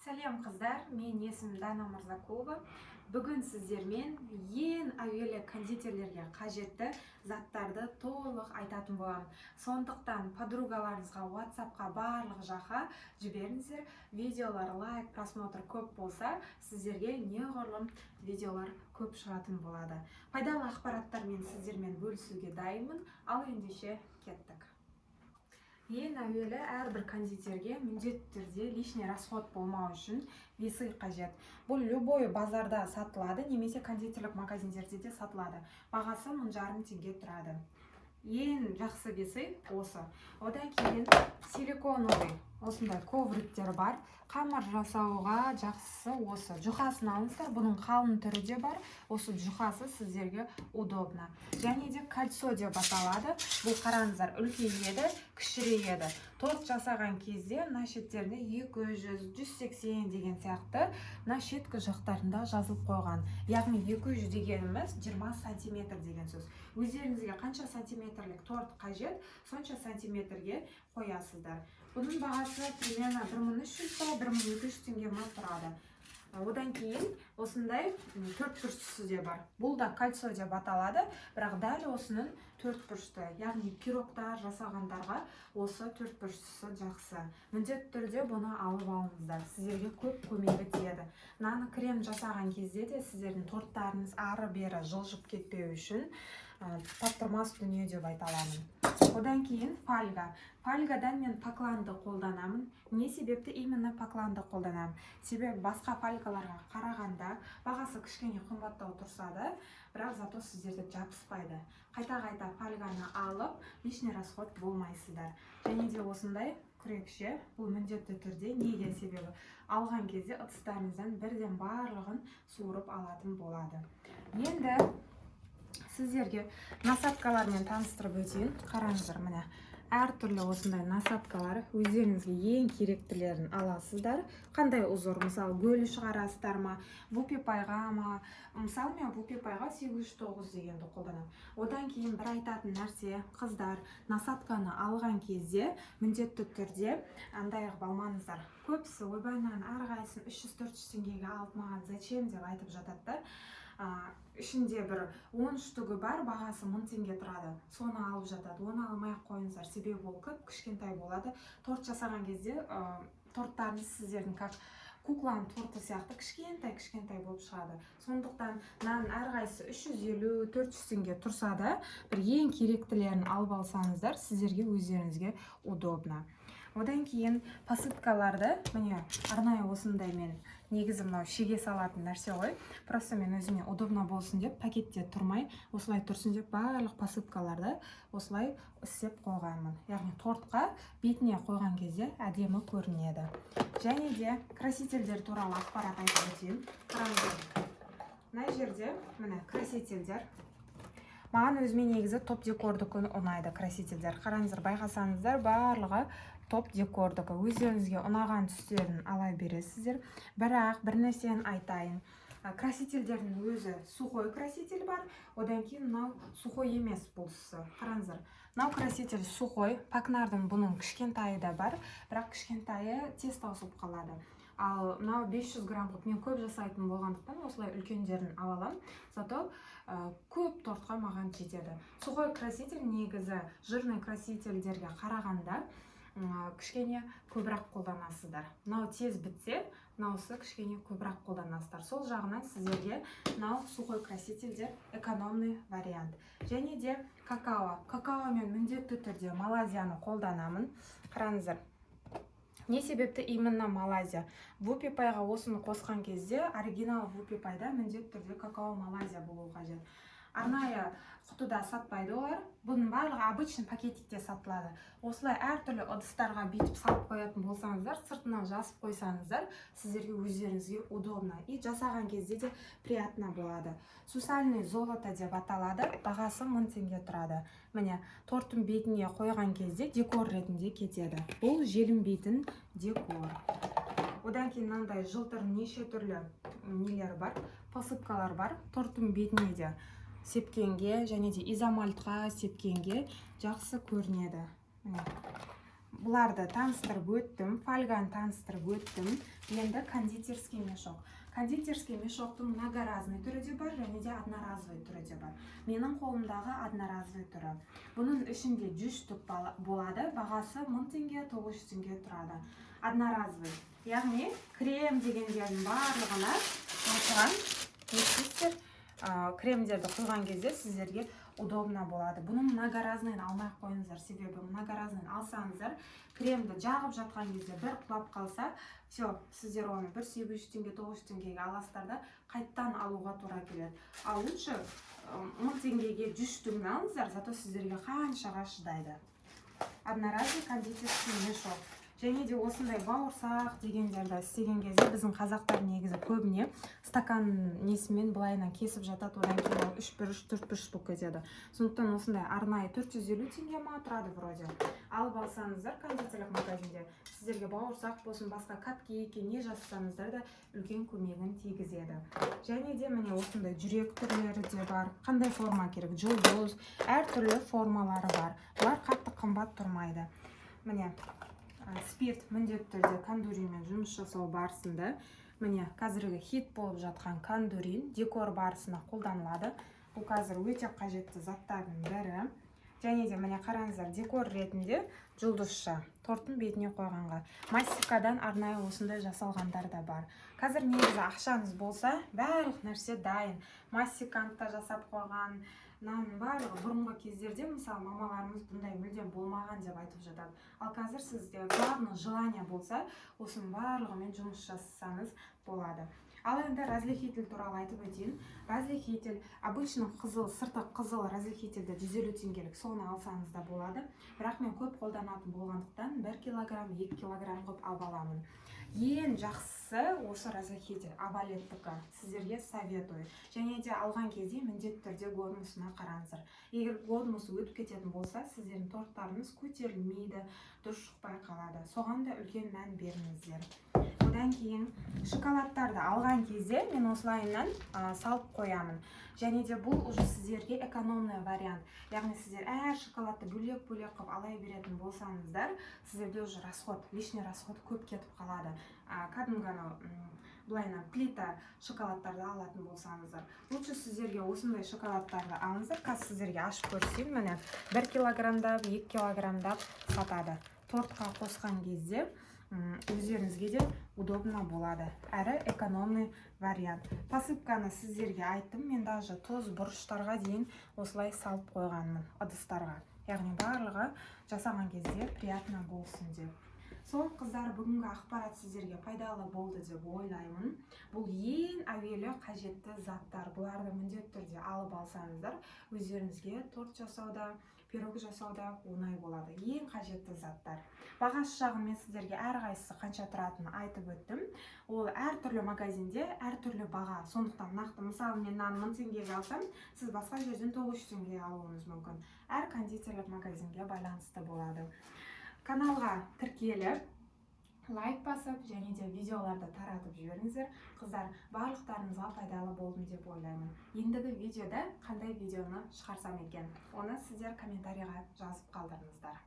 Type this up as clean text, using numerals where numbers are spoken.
Сәлем, қыздар! Мен есімім Дана Мырзакулова. Бүгін сіздермен ең әуелі кондитерлерге қажетті заттарды толық айтатын боламын. Сондықтан подругаларыңызға WhatsAppқа, барлық жаққа жіберіңіздер. Видеолар лайк, просмотр көп болса, сіздерге неғұрлым видеолар көп шығатын болады. Пайдалы ақпараттармен сіздермен бөлісуге дайынмын. Ал ендеше кеттік. Ең әуелі әрбір кондитерге міндетті түрде лишний расход болмау үшін весы қажет. Бұл любой базарда сатылады немесе кондитерлік магазиндерде де сатылады. Бағасы 1500 теңге тұрады. Ең жақсы весы осы. Одан кейін силиконовый осындай ковриктер бар. Қамыр жасауға жақсысы осы. Жұқасын алыңыздар, бұның қалың түрі де бар. Осы жұқасы сіздерге удобно. Және де кольцо деп аталады бұл. Қараңыздар, үлкейеді, кішірейеді. Торт жасаған кезде мына шеттерінде 200, 180 деген сияқты мына шеткі жақтарында жазылып қойған. Яғни 200 дегеніміз 20 сантиметр деген сөз. Өздеріңізге қанша сантиметрлік торт қажет, сонша сантиметрге қоясыздар. Бұның бағасы примерно 1300 ба, 1200 теңге ма тұрады. Одан кейін осындай төрт бұрыштысы де бар. Бұл да кольцо деп аталады, бірақ дәл осының төрт бұрышты, яғни пирогтар жасағандарға осы төрт бұрыштысы жақсы. Міндетті түрде бұны алып алыңыздар, сіздерге көп көмегі тиеді. Мынаны крем жасаған кезде де сіздердің торттарыңыз ары бері жылжып кетпеу үшін таптырмас дүние деп айта аламын. Одан кейін фольга. Фольгадан мен Пакланды қолданамын. Не себепті именно Пакланды қолданамын? Себебі басқа фольгаларға қарағанда бағасы кішкене қымбаттау тұрса да, бірақ зато сіздерде жабыспайды. Қайта қайта фольганы алып, лишний расход болмайсыздар. Және де осындай күрекше, бұл міндетті түрде. Неге? Себебі алған кезде ыдыстарыңыздан бірден барлығын суырып алатын болады. Енді сіздерге насадкалармен таныстырып өтейін. Қараңыздар, міне, әртүрлі осындай насадкалар. Өздеріңізге ең керектілерін аласыздар. Қандай узор, мысалы, гүл шығарасыздар ма, вупи пайға ма? Мысалы, мен вупи пайға 809 дегенді қолданамын. Одан кейін бір айтатын нәрсе, қыздар, насадканы алған кезде міндетті түрде андай қылып алмаңыздар. Көбісі: «Ойбай, мынаның әрқайсысын 300-400 теңгеге алып, маған зачем?» – деп айтып жатады да. Ішінде бір 10 штугі бар, бағасы 1000 теңге тұрады, соны алып жатады. Оны алмай ақ қойыңыздар, себебі ол кіп кішкентай болады. Торт жасаған кезде торттарыңыз сіздердің как кукланың торты сияқты кішкентай кішкентай болып шығады. Сондықтан мынаның әрқайсысы 350-400 теңге тұрса да, бір ең керектілерін алып алсаңыздар, сіздерге, өздеріңізге удобно. Одан кейін посыпкаларды, міне, арнайы осындай. Мен негізі мынау шеге салатын нәрсе ғой, просто мен өзіме удобно болсын деп, пакетте тұрмай, осылай тұрсын деп, барлық посыпкаларды осылай істеп қойғанмын. Яғни тортқа бетіне қойған кезде әдемі көрінеді. Және де красительдер туралы ақпарат айтып өтейін. Қараңыздар, мына жерде, міне, красительдер. Маған өзіме негізі Топ Декордікі ұнайды красительдер. Қараңыздар, байқасаңыздар, барлығы Топ Декордікі. Өздеріңізге ұнаған түстерін ала бересіздер. Бірақ бір нәрсені айтайын. Красительдердің өзі сухой краситель бар, одан кейін мынау сухой емес бұлысы. Қараңыздар, мынау краситель сухой Пакнардың. Бұның кішкентайы да бар, бірақ кішкентайы тез таусылып қалады. Ал мынау 500 грамм қылып, мен көп жасайтын болғандықтан, осылай үлкендерін ала аламын. Зато көп тортқа маған жетеді. Сухой краситель негізі жирный красительдерге қарағанда кішкене көбірек қолданасыздар. Мынау тез бітсе, мынаусы кішкене көбірек қолданасыздар. Сол жағынан сіздерге мынау сухой красительдер экономный вариант. Және де какао. Какаомен міндетті түрде Малайзияны қолданамын. Қараңыздар, не себепті именно Малайзия? Вупи пайға осыны қосқан кезде оригинал вупи пайда міндетті түрде какао Малайзия болуы қажет. Арнайы құтыда сатпайды олар, бұның барлығы обычный пакетикте сатылады. Осылай әртүрлі ыдыстарға бүйтіп салып қоятын болсаңыздар, сыртынан жазып қойсаңыздар, сіздерге, өздеріңізге удобно и жасаған кезде де приятно болады. Сусальный золото деп аталады, бағасы 1000 теңге тұрады. Міне, торттың бетіне қойған кезде декор ретінде кетеді. Бұл желінбейтін декор. Одан кейін мынандай жылтыр неше түрлі нелер бар, посыпкалар бар. Торттың бетіне де сепкенге және де изомальтқа сепкенге жақсы көрінеді. Міне. Бұларды таныстырып өттім, фольганы таныстырып өттім. Енді кондитерский мешок. Кондитерский мешоктың многоразный түрі де бар және де одноразовый түрі де бар. Менің қолымдағы одноразовый түрі. Бұның ішінде 100 штук болады. Бағасы 1000 теңге, 900 теңге тұрады. Одноразовый, яғни крем дегендердің барлығына осыған не істейсіздер, кремдерді құйған кезде сіздерге удобно болады. Бұның многоразныйын алмай ақ қойыңыздар, себебі многоразныйын алсаңыздар, кремді жағып жатқан кезде бір құлап қалса, все, сіздер оны бір 800 теңге, 900 теңгеге аласыздар да, қайттан алуға тура келеді. Ал лучше 1000 теңгеге 100 штугін алыңыздар, зато сіздерге қаншаға шыдайды. Одноразовый кондитерский мешок. Және де осындай бауырсақ дегендерді істеген кезде, біздің қазақтар негізі көбіне стакан несімен былайынан кесіп жатады, одан кейін ол үш бұрыш, төрт бұрыш болып кетеді. Сондықтан осындай арнайы 450 теңге ма тұрады вроде, алып алсаңыздар кондитерлік магазинде, сіздерге бауырсақ болсын, басқа капкейкке не жасасаңыздар да, үлкен көмегін тигізеді. Және де міне, осындай жүрек түрлері де бар, қандай форма керек, жұлдыз, әртүрлі формалары бар. Бұлар қатты қымбат тұрмайды. Міне, спирт міндетті түрде кандуринмен жұмыс жасау барысында. Міне, қазіргі хит болып жатқан кандурин декор барысына қолданылады. Бұл қазір өте қажетті заттардың бірі. Және де міне, қараңыздар, декор ретінде жұлдызша торттың бетіне қойғанға мастикадан арнайы осындай жасалғандар да бар. Қазір негізі ақшаңыз болса, барлық нәрсе дайын, мастиканы да жасап қойған, мынаның барлығы. Бұрынғы кездерде, мысалы, мамаларымыз бұндай мүлдем болмаған деп айтып жатады. Ал қазір сізде главное желание болса, осының барлығымен жұмыс жасасаңыз болады. Ал енді разрыхлитель туралы айтып өтейін. Разрыхлитель обычно қызыл, сырты қызыл разрыхлительді 150 теңгелік, соны алсаңыз да болады. Бірақ мен көп қолданатын болғандықтан, 1 килограмм, 2 килограмм қылып алып аламын. Ең жақсысы осы разрыхлитель Авалеттікі, сіздерге советую. Және де алған кезде міндетті түрде годностына қараңыздар. Егер годности өтіп кететін болса, сіздердің торттарыңыз көтерілмейді, дұрыс шықпай қалады. Соған да үлкен мән беріңіздер. Одан кейін шоколадтарды алған кезде мен осылайынан салып қоямын. Және де бұл уже сіздерге экономный вариант, яғни сіздер әр шоколадты бөлек бөлек қылып ала беретін болсаңыздар, сіздерде уже расход, лишний расход көп кетіп қалады. Кәдімгі анау былайынан плита шоколадтарды алатын болсаңыздар, лучше сіздерге осындай шоколадтарды алыңыздар. Қазір сіздерге ашып көрсетейін. Міне, 1 килограммдап, 2 килограммдап сатады. Тортқа қосқан кезде өздеріңізге де удобно болады, әрі экономный вариант. Посыпканы сіздерге айттым. Мен даже тұз, бұрыштарға дейін осылай салып қойғанмын ыдыстарға, яғни барлығы жасаған кезде приятно болсын деп. Сол, қыздар, бүгінгі ақпарат сіздерге пайдалы болды деп ойлаймын. Бұл ең әуелі қажетті заттар. Бұларды міндетті түрде алып алсаңыздар, өздеріңізге торт жасауда, пирог жасауда оңай болады. Ең қажетті заттар. Бағасы жағын мен сіздерге әрқайсысы қанша тұратынын айтып өттім. Ол әртүрлі магазинде әртүрлі баға, сондықтан нақты, мысалы, мен мынаны 1000 теңгеге алсам, сіз басқа жерден 900 теңгеге алуыңыз мүмкін. Әр кондитерлік магазинге байланысты болады. Каналға тіркеліп, лайк басып және де видеоларды таратып жіберіңіздер. Қыздар, барлықтарыңызға пайдалы болдым деп ойлаймын. Ендігі видеода қандай видеоны шығарсам екен, оны сіздер комментарийға жазып қалдырыңыздар.